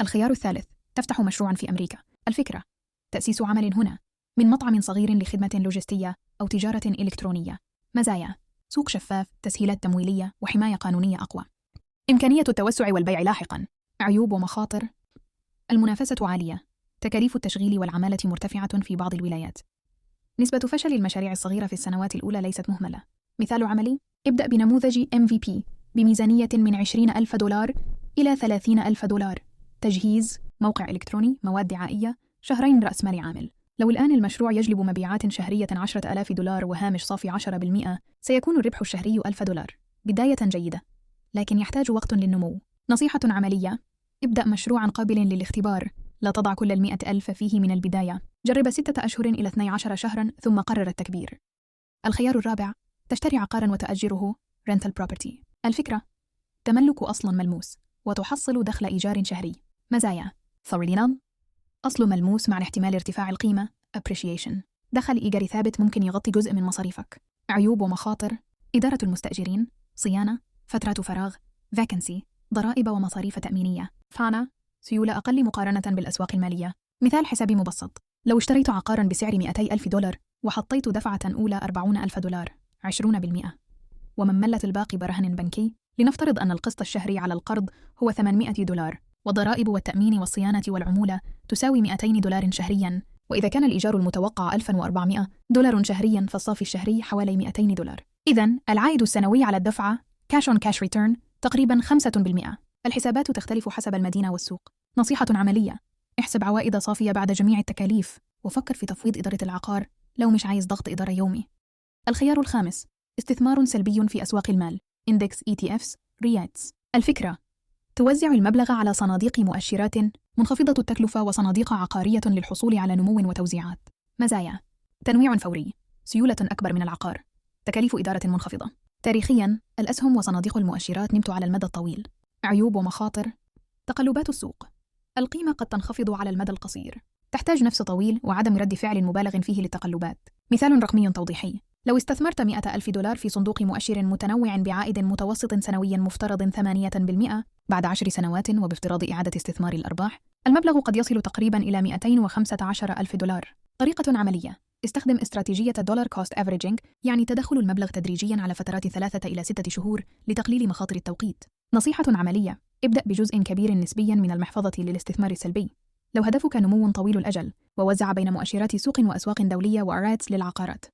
الخيار الثالث: تفتح مشروعا في أمريكا. الفكرة: تأسيس عمل هنا، من مطعم صغير لخدمة لوجستية أو تجارة إلكترونية. مزايا: سوق شفاف، تسهيلات تمويلية، وحماية قانونية أقوى. إمكانية التوسع والبيع لاحقا. عيوب ومخاطر: المنافسة عالية، تكاليف التشغيل والعمالة مرتفعة في بعض الولايات. نسبة فشل المشاريع الصغيرة في السنوات الأولى ليست مهملة. مثال عملي: ابدأ بنموذج MVP بميزانية من 20 ألف دولار إلى 30 ألف دولار، تجهيز موقع إلكتروني، مواد دعائية، شهرين رأس مال عامل. لو الآن المشروع يجلب مبيعات شهرية 10,000 دولار وهامش صافي 10%، سيكون الربح الشهري 1000 دولار. بداية جيدة، لكن يحتاج وقت للنمو. نصيحة عملية: ابدأ مشروعا قابل للاختبار، لا تضع كل ال100,000 فيه من البداية. جرب 6 أشهر إلى 12 شهرا ثم قرر التكبير. الخيار الرابع: تشتري عقارا وتأجره، rental property. الفكرة: تملك أصل ملموس وتحصل دخل إيجار شهري. مزايا: ثورينا أصل ملموس مع احتمال ارتفاع القيمة، appreciation، دخل إيجاري ثابت ممكن يغطي جزء من مصاريفك. عيوب ومخاطر: إدارة المستأجرين، صيانة، فترات فراغ، vacancy، ضرائب ومصاريف تأمينية. فانا سيولة أقل مقارنة بالأسواق المالية. مثال حسابي مبسط: لو اشتريت عقارا بسعر 200 ألف دولار وحطيت دفعة أولى 40 ألف دولار، 20%، ومملت الباقي برهن بنكي، لنفترض أن القسط الشهري على القرض هو 800 دولار، والضرائب والتأمين والصيانة والعمولة تساوي 200 دولار شهريا، وإذا كان الإيجار المتوقع 1400 دولار شهريا، فالصافي الشهري حوالي 200 دولار. إذا العائد السنوي على الدفعة، cash on cash return، تقريبا 5%. الحسابات تختلف حسب المدينة والسوق. نصيحة عملية: احسب عوائد صافية بعد جميع التكاليف، وفكر في تفويض إدارة العقار لو مش عايز ضغط إدارة يومي. الخيار الخامس: استثمار سلبي في أسواق المال، Index ETFs، REITs. الفكرة: توزع المبلغ على صناديق مؤشرات منخفضة التكلفة وصناديق عقارية للحصول على نمو وتوزيعات. مزايا: تنويع فوري، سيولة أكبر من العقار، تكاليف إدارة منخفضة. تاريخيا، الأسهم وصناديق المؤشرات نمت على المدى الطويل. عيوب ومخاطر: تقلبات السوق، القيمة قد تنخفض على المدى القصير، تحتاج نفس طويل وعدم رد فعل مبالغ فيه للتقلبات. مثال رقمي توضيحي: لو استثمرت 100,000 دولار في صندوق مؤشر متنوع بعائد متوسط سنوي مفترض 8% بعد 10 سنوات، وبافتراض إعادة استثمار الأرباح، المبلغ قد يصل تقريبا إلى 215,000 دولار. طريقة عملية: استخدم استراتيجية dollar cost averaging، يعني تدخل المبلغ تدريجيا على فترات 3 إلى 6 شهور لتقليل مخاطر التوقيت. نصيحة عملية: ابدأ بجزء كبير نسبيا من المحفظة للاستثمار السلبي لو هدفك نمو طويل الأجل، ووزع بين مؤشرات سوق وأسواق دولية و REITs للعقارات.